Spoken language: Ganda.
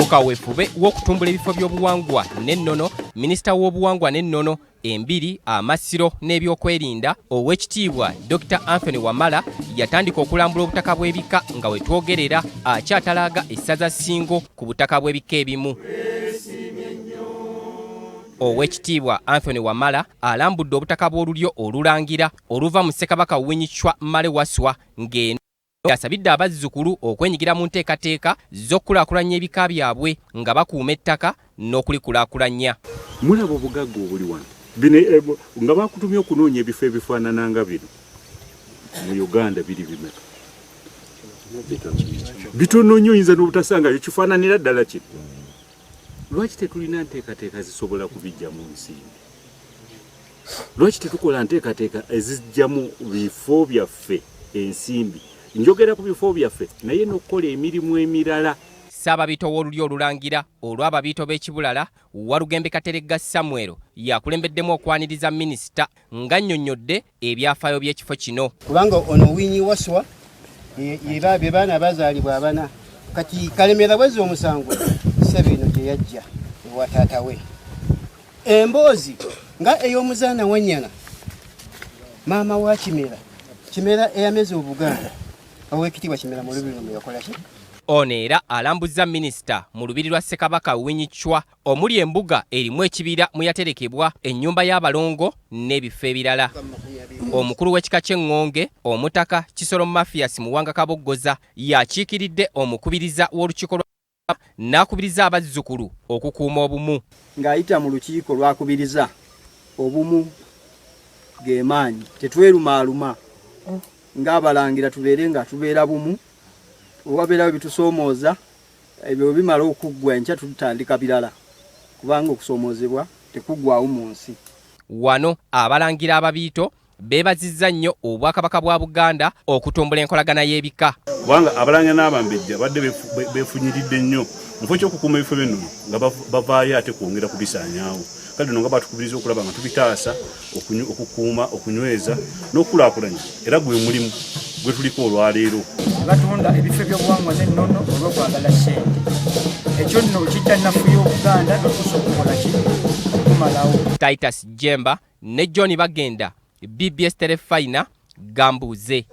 Mu kaweefube w'okutumbula ebifo by'obuwangwa n'ennono, minisita w'obuwangwa n'ennono, embiri, amasiro n'ebyokwerinda, Oweekitiibwa Dokita Anthony Wamala yatandika okulambula obutaka bw'ebika nga we twogerera akyatalaaga essaza Ssingo ku butaka bw'ebika ebimu. Oweekitiibwa Anthony Wamala alambudde obutaka bw'olulyo olulangira oluva mu Ssekabaka Winyi Chwa Male Waswa ng'eno asabidde abazzukulu okwenyigira mu nteekateeka z'okukulaakulanya ebika byabwe nga bakuuma ettaka n'okulikulaakulanya. Mulaba obugagga obuli wano. Bino eh, nga bakutumye okunoonya ebifo ebifaanana nga bino mu Uganda biri bimeka? Bitono nnyo, oyinza n'obutasangayo kifaananira ddala kino. Lwaki tetulina nteekateeka zisobola kubijja mu nsimbi? Lwaki tetukola nteekateeka ezijjamu bifo byaffe ensimbi? Njogera ku bifo byaffe naye n'okukola emirimu emirala. Ssaababiito w'olulyo olulangira olw'ababiito b'e Kibulala, Walugembe Kateregga Samuel y'akulembeddemu okwaniriza minisita ng'annyonnyodde ebyafaayo by'ekifo kino. Kubanga ono Winyi Waswa be baana abazaalibwa abana kati Kalemera bwezza omusango ssebo eno gye yajja ewa taata we. Emboozi nga ey'omuzaana Wannyana maama wa Kimera, Kimera eyameza Obuganda, Oweekitiibwa Kimera mu lubiri luno yakola ki? Ono era alambuzza minisita mu lubiri lwa Ssekabaka Winyi Chwa omuli embuga erimu ekibira mwe yaterekebwa, ennyumba y'abalongo n'ebifo ebirala. Omukulu w'ekika ky'Eŋŋonge, Omutaka Kisolo Mathias Muwanga Kaboggoza y'akiikiridde omukubiriza w'olukiiko lwa n'akubiriza abazzukulu okukuuma obumu. Ng'ayita mu lukiiko lw'akubiriza obumu ge maanyi, tetwerumaaluma ng'abalangira tubeere nga tubeera bumu, wewabeerawo ebitusoomooza ebyo bwe bimala okuggwa enkya tutandika birala kubanga okusoomoozebwa tekuggwaawo mu nsi. Wano abalangira ababiito beebazizza nnyo Obwakabaka bwa Buganda okutumbula enkolagana y'ebika. Kubanga Abalangira n'Abambejja badde beefunyiridde nnyo mu kifo ky'okukuuma ebifo by'ennono nga bavaayo ate kwongera kubisaanyaawo. Kale nno nga batukubiriza okulaba nga tubitaasa, okukuuma, okunyweza n'okukulaakulanya era gwe mulimu gwe tuliko olwaleero. Batunda ebifo ebyobuwangwa n'ennono olw'okwagala ssente. Ekyo nno kijja nafuya Obuganda n'okusa okukola ki okumalawo. Titus Jemba ne John Bagenda, BBS Terefayina, Gambuuze.